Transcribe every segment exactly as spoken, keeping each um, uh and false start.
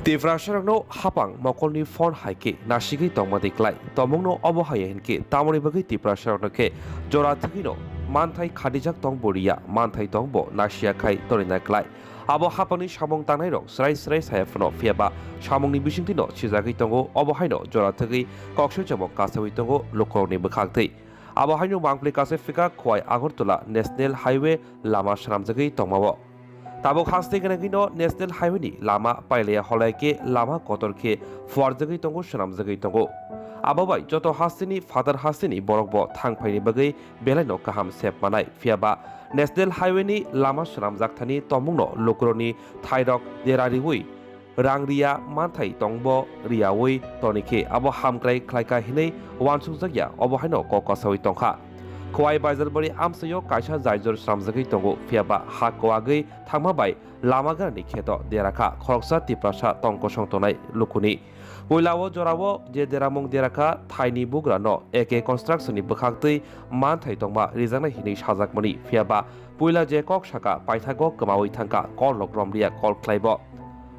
Tiprasarokno hapang mokolni phone hai khe nasigwi tongma de klai. Tomungno obo hai hinkhe tamoni bagwi Tiprasarokno khe jora thwgwino manthai khadijak tong bo riya, manthai tong bo nasiya khai torina klai. Abo hapangni samung tangnairok srai srai saya phano, phiyaba samungni bisingtwino sijagwi tongo, obo haino jora thwgwi koksoi chamo kasawi tongo lukurokni bwkhak twi. Abo haino mangpli kasawi phika Khowai Agartala National Highway lama swnamjagwi tongmao. Tabuk haste gwnangwino National Highway ni lama pailaya holai khe lama kotor khe phuarjagwi tongo, swnamjagwi tongo. Abo bai joto hasteni phatar hasteni borok bo thang phaini bagwi belaino kaham sep manai. Phiyaba National Highway ni lama swnamjak thani tomungno lukurokni thairok dera riwi rang riya manthai tongbo riyawi tonikhe abo hamkrai khlaika hinwi wansukjakya, obo haino kok kasawi tongkha. Khowai Baijalbari amchaio kaisa jaijor swnamjagwi tongo, phiyaba ha kwagwi thangma bai lama ganani kheto dera kha khoroksa Tiprasa tong kosong tongnai lukuni. Puila o jorao je deramung dera kha thaini bugrano A K Construction ni bwkhaktwi manthai tongma rijaknai hinwi sajakmani, phiyaba puila je kok saka paithago kwmawi thangkha, kol rok romliya kol khlaibo.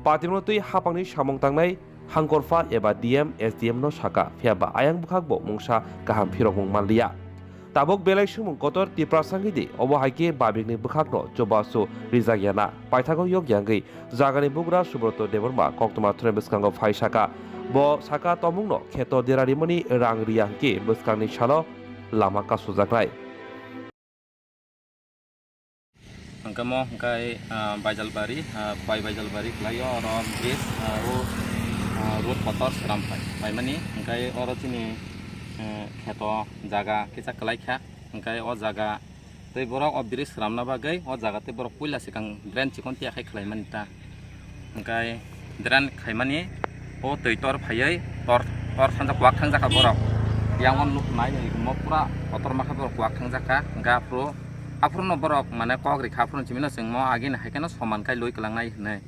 Patimno twi hapangni samung tangnai hangkorpha eba D M, S D M no saka, phiyaba ayang bwkhakbo mungsa kaham phirokmung manliya. Tabuk belai swngmung kotor Tiprasa wngwi di, obo hai khe babikni bwkhakno chubachu rijak yana, paithago yok yangwi jagani bugra Subroto Debbarma koktwma thwrwng bwskango phai saka. Bo saka tomungno kheto dera rimani rang riya hwnkhe bwskangni salo lama kasujaknai. Hwnkhe mo hwnkhe, ah, Baijalbari, ah, Khowai Baijalbari khlaio, oro bridge, ah, o, ah, road kotor sram phai, phaimani hwnkhe oro chini, eh, kheto jaga kisa kwlai kha, hwnkhe o jaga tei borok o bridge sramna bagwi o jaga tei borok puila swkang drain chikon tiya khai khlaimani ta. Hwnkhe drain khaimani o twi tor phaiwi tor, tor thangjak, kwak thangjak kha borok. Yang o nuk nai nai mo pura kotorma khe borok kwak thangjak kha. Hwnkhe aphuru, aphuru no borok mane kok rikha, aphuru chimino chwngmo agini hai kheno soman khai lui kwlangnai hinwi.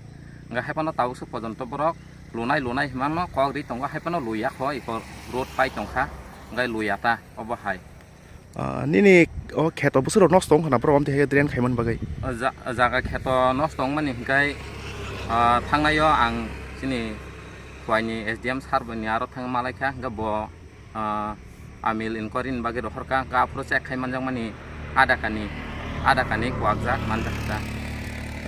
Hwnkhe hai phano tabuk se pojonto borok lunai lunai himano kok ri tongo, hai phano luiya kho iko road pai tongkha, hwnkhe luiya ta obo hai. Ah, nini o kheto bwswk rok nosto wngkha na borok amtwi hai khe drain khaimani bagwi? O ja-, jaga kheto nosto wngmani hwnkhe, ah, thangnaio ang chini Khowai ni S D M sir bai ni aro thang malaikha, hwnkhe bo, ah, amil inquiry ni bagwi rohorkha, hwnkhe aphuru check khai manjakmani adakani, adakani kwakjak manjakha.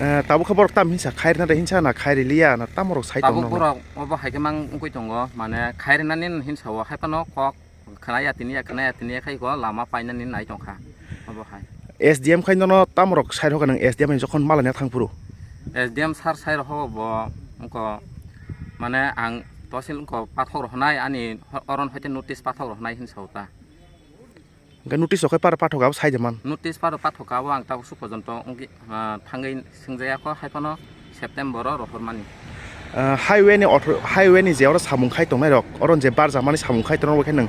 Eh, tabuk khe borok tam hinsa khairina de hinsa na khairiliya na tamo rok sai tabuk tongno? Borok obo hai khe mang wngwi tongo, mane khairinani hinsa o hai phano kok khwnaya tiniya, khwnaya tiniya khai ko lama painani nai tongkha obo hai. S D M khai nono tamo rok sai rokha nang S D M ni jokhon malaina thang phuru? S D M sir sai rokha bo wngko mane ang tosil wngko pathok rohonai ani oron hoite notice pathok rohonai hinsa o ta. Hwnkhe notice rok khai para pathok abo sai de man? Notice paro pathok abo ang tabuk suk porjonto wngwi, ah, thangwi swngjaya kho hai phano September o rohormani. Ah, highway ni othro-, highway ni je oro samung khai tongnai rok, oro je barjamani samung khai tongnai rok, khe nwng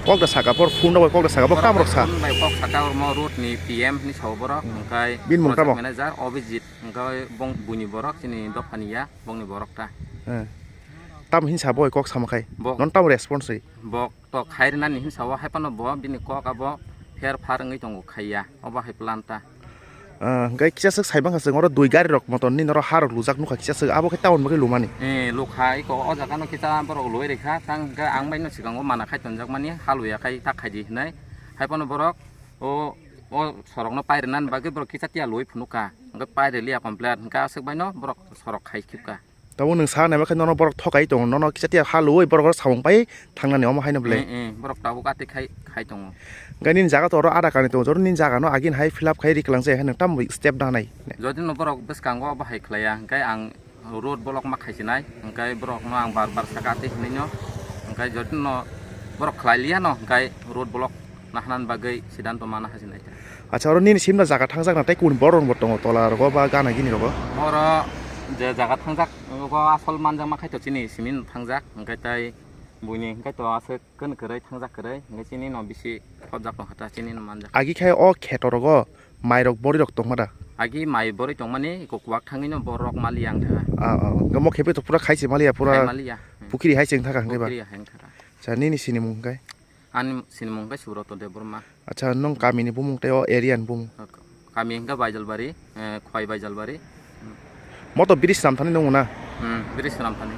kok da saka por phone rok bai kok da saka bo kam rok sa. Phone bai kok saka omo road ni P M hinwi sao borok, hmm, hwnkhe bini mung project tamo? Manager Abhijit, hwnkhe bong buini borok chini dophani ya, bongni borok ta. Eh. Tamo hinsa bo kok sama khai? Bo non tamo response ri? Bo to khairina ni hinsa o hai phano bo bini kok abo pher phar wngwi tongo khaiya, obo hai plan ta. Ah, hwnkhe kisa swk sai mankha chwng oro dui gari rok motor ni norok ha rok lujak nukha kisa swk abo khe town bagwi lumani. Eh, lukha iko o jaga no kisa borok lui rikha tang hwnkhe ang bai no swkango mana khai tonjak mani ha luya khai ta khaidi hinai hai phano borok o, o sorok no pairina ni bagwi borok kisa tiya lui phunukha hwnkhe pairiliya complete hwnkhe aswk bai no borok sorok khai khibkha. Tabuk nwng sa naima khe nono borok thokai tongo, nono kisa tiya ha luwi borok oro samung pai thangnani omo haino belai. Eh, eh, borok tabuk atwi khai, khai tongo. Hwnkhe nini jaga to oro ada kani tongo, joro nini jaga no agini hai fill up khai ri kwlang jai, nwng tamo step da nai? Jodi no borok bwskango bahai khlaiya, hwnkhe ang road block ma khaisinai, hwnkhe borok no ang bar bar saka atwi hinwi no, hwnkhe jodi no borok khlai liya no, hwnkhe road block nahanani bagwi sidanto mana hasinai ta. Acha, oro nini simno jaga thangjak na tei kuni borok rok bo tongo tola rogo ba gana gini rogo? Oro je jaga thangjak, ogo asol manjakma khai to chini simi no thangjak, hwnkhe tei buini hwnkhe to aswk kwrwi thangjak kwrwi, hwnkhe chini no bisi khobjak tongkha ta, chini no manjak. Agi khe o kheto rogo mai rok bori rok tongma da? Agi mai bori tongmani iko kwak thangwi no borok maliya wngkha. Ah, ah, omo khe to pura khai se maliya, pura khai maliya. Hmm. Pukhiri hai se wngkha hwnkhe ba? Pukhiri hai wngkha. Acha, nini sini mung hwnkhe? Ani sinimung khe Subroto Debbarma. Acha, nwng kamini bumung tei o area ni bumung? Kami hwnkhe Baijalbari, eh, Khowai Baijalbari. Moto bridge swnam thani nung na? Hmm, bridge swnam thani.